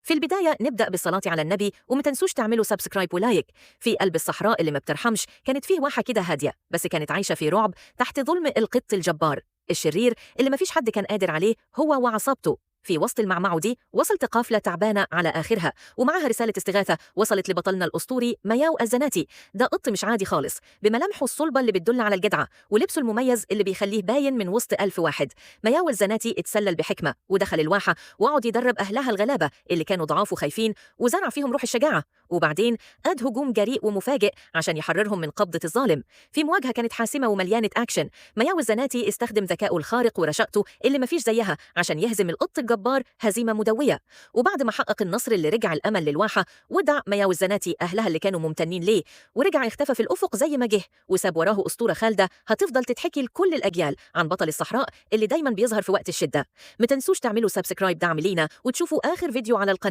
في البداية نبدأ بالصلاة على النبي، ومتنسوش تعملوا subscribe و like. في قلب الصحراء اللي ما بترحمش كانت فيه واحة كده هادية، بس كانت عايشة في رعب تحت ظلم القط الجبار الشرير اللي مفيش حد كان قادر عليه هو وعصابته. في وسط المعمعة دي وصلت قافلة تعبانة على آخرها ومعاها رسالة استغاثة وصلت لبطلنا الأسطوري مياو الزناتي. ده قط مش عادي خالص، بملامحه الصلبة اللي بتدل على الجدعة ولبسه المميز اللي بيخليه باين من وسط ألف واحد. مياو الزناتي اتسلل بحكمة ودخل الواحة وقعد يدرب أهلها الغلابة اللي كانوا ضعاف وخايفين، وزرع فيهم روح الشجاعة، وبعدين قاد هجوم جريء ومفاجئ عشان يحررهم من قبضة الظالم. في مواجهة كانت حاسمة ومليانة أكشن، مياو الزناتي استخدم ذكائه الخارق ورشاقته اللي مفيش زيها عشان يهزم القط الجبار هزيمة مدوية. وبعد ما حقق النصر اللي رجع الأمل للواحة، ودع مياو الزناتي أهلها اللي كانوا ممتنين ليه، ورجع اختفى في الأفق زي ما جه، وساب وراه أسطورة خالدة هتفضل تتحكي لكل الأجيال عن بطل الصحراء اللي دايما بيظهر في وقت الشدة. متنسوش تعملوا subscribe دعم لينا وتشوفوا آخر فيديو على القناة.